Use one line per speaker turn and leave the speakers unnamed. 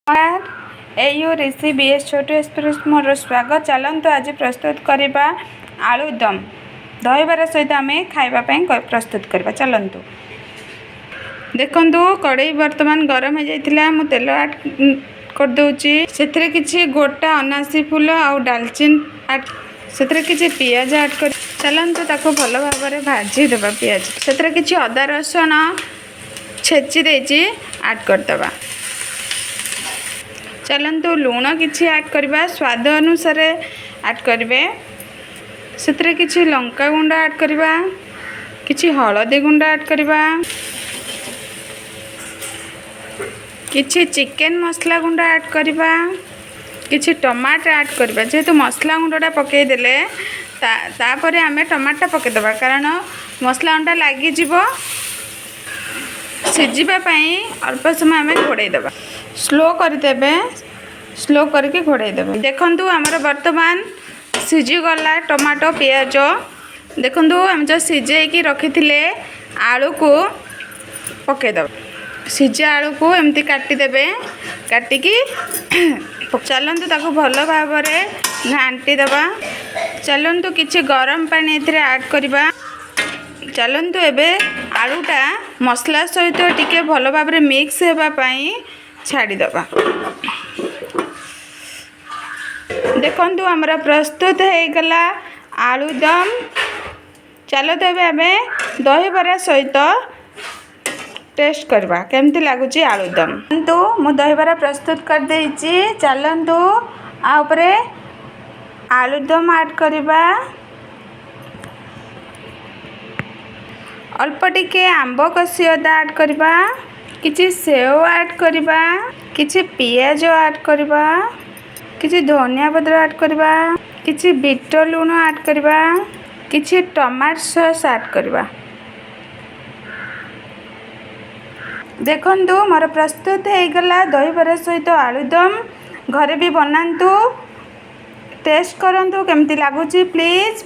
ନମସ୍କାର, AU recipe S ଛୋଟ express ମୋର ସ୍ୱାଗତ। ଚାଲନ୍ତୁ, ଆଜି ପ୍ରସ୍ତୁତ କରିବା ଆଳୁଦମ୍। ଦହିବରା ସହିତ ଆମେ ଖାଇବା ପାଇଁ ପ୍ରସ୍ତୁତ କରିବା। ଚାଲନ୍ତୁ, ଦେଖନ୍ତୁ, କଡ଼େଇ ବର୍ତ୍ତମାନ ଗରମ ହେଇଯାଇଥିଲା। ମୁଁ ତେଲ ଆଡ଼୍ କରିଦେଉଛି। ସେଥିରେ କିଛି ଗୋଟା ଅନାସୀ ଫୁଲ ଆଉ ଡାଲଚିନି ଆଡ଼୍, ସେଥିରେ କିଛି ପିଆଜ ଆଡ଼୍ କରି ଚାଲନ୍ତୁ, ତାକୁ ଭଲ ଭାବରେ ଭାଜିଦେବା ପିଆଜ। ସେଥିରେ କିଛି ଅଦା ରସୁଣ ଛେଚି ଦେଇଛି, ଆଡ଼୍ କରିଦେବା। ଚାଲନ୍ତୁ, ଲୁଣ କିଛି ଆଡ଼୍ କରିବା, ସ୍ୱାଦ ଅନୁସାରେ ଆଡ଼୍ କରିବେ। ସେଥିରେ କିଛି ଲଙ୍କା ଗୁଣ୍ଡ ଆଡ଼୍ କରିବା, କିଛି ହଳଦୀ ଗୁଣ୍ଡ ଆଡ଼୍ କରିବା, କିଛି ଚିକେନ୍ ମସଲା ଗୁଣ୍ଡ ଆଡ଼୍ କରିବା, କିଛି ଟମାଟୋ ଆଡ଼୍ କରିବା। ଯେହେତୁ ମସଲା ଗୁଣ୍ଡଟା ପକାଇଦେଲେ, ତାପରେ ଆମେ ଟମାଟୋଟା ପକାଇଦେବା, କାରଣ ମସଲା ଗୁଣ୍ଡଟା ଲାଗିଯିବ। ସିଝିବା ପାଇଁ ଅଳ୍ପ ସମୟ ଆମେ ଘୋଡ଼େଇ ଦେବା। ସ୍ଲୋ କରିଦେବେ, ସ୍ଲୋ କରିକି ଘୋଡ଼େଇ ଦେବେ। ଦେଖନ୍ତୁ, ଆମର ବର୍ତ୍ତମାନ ସିଝିଗଲା ଟମାଟୋ, ପିଆଜ। ଦେଖନ୍ତୁ, ଆମେ ଯେଉଁ ସିଝେଇକି ରଖିଥିଲେ ଆଳୁକୁ ପକାଇଦେବା। ସିଝା ଆଳୁକୁ ଏମିତି କାଟିଦେବେ। କାଟିକି ଚାଲନ୍ତୁ, ତାକୁ ଭଲ ଭାବରେ ଘାଣ୍ଟି ଦେବା। ଚାଲନ୍ତୁ, କିଛି ଗରମ ପାଣି ଏଥିରେ ଆଡ଼୍ କରିବା। ଚାଲନ୍ତୁ, ଏବେ ଆଳୁଟା ମସଲା ସହିତ ଟିକେ ଭଲ ଭାବରେ ମିକ୍ସ ହେବା ପାଇଁ ଛାଡ଼ିଦେବା। ଦେଖନ୍ତୁ, ଆମର ପ୍ରସ୍ତୁତ ହେଇଗଲା ଆଳୁଦମ୍। ଚାଲନ୍ତୁ, ଏବେ ଆମେ ଦହିବରା ସହିତ ଟେଷ୍ଟ କରିବା କେମିତି ଲାଗୁଛି ଆଳୁଦମ୍। କିନ୍ତୁ ମୁଁ ଦହିବରା ପ୍ରସ୍ତୁତ କରିଦେଇଛି। ଚାଲନ୍ତୁ, ଆ ଉପରେ ଆଳୁଦମ୍ ଆଡ଼୍ କରିବା। ଅଳ୍ପ ଟିକେ ଆମ୍ବ କଷି ଅଦା ଆଡ଼୍ କରିବା, କିଛି ସେଓ ଆଡ଼୍ କରିବା, କିଛି ପିଆଜ ଆଡ଼୍ କରିବା, କିଛି ଧନିଆ ପତ୍ର ଆଡ଼୍ କରିବା, କିଛି ବିଟ ଲୁଣ ଆଡ଼୍ କରିବା, କିଛି ଟମାଟୋ ସସ୍ ଆଡ଼୍ କରିବା। ଦେଖନ୍ତୁ, ମୋର ପ୍ରସ୍ତୁତ ହେଇଗଲା ଦହିବରା ସହିତ ଆଳୁଦମ୍। ଘରେ ବି ବନାନ୍ତୁ, ଟେଷ୍ଟ କରନ୍ତୁ କେମିତି ଲାଗୁଛି ପ୍ଲିଜ୍।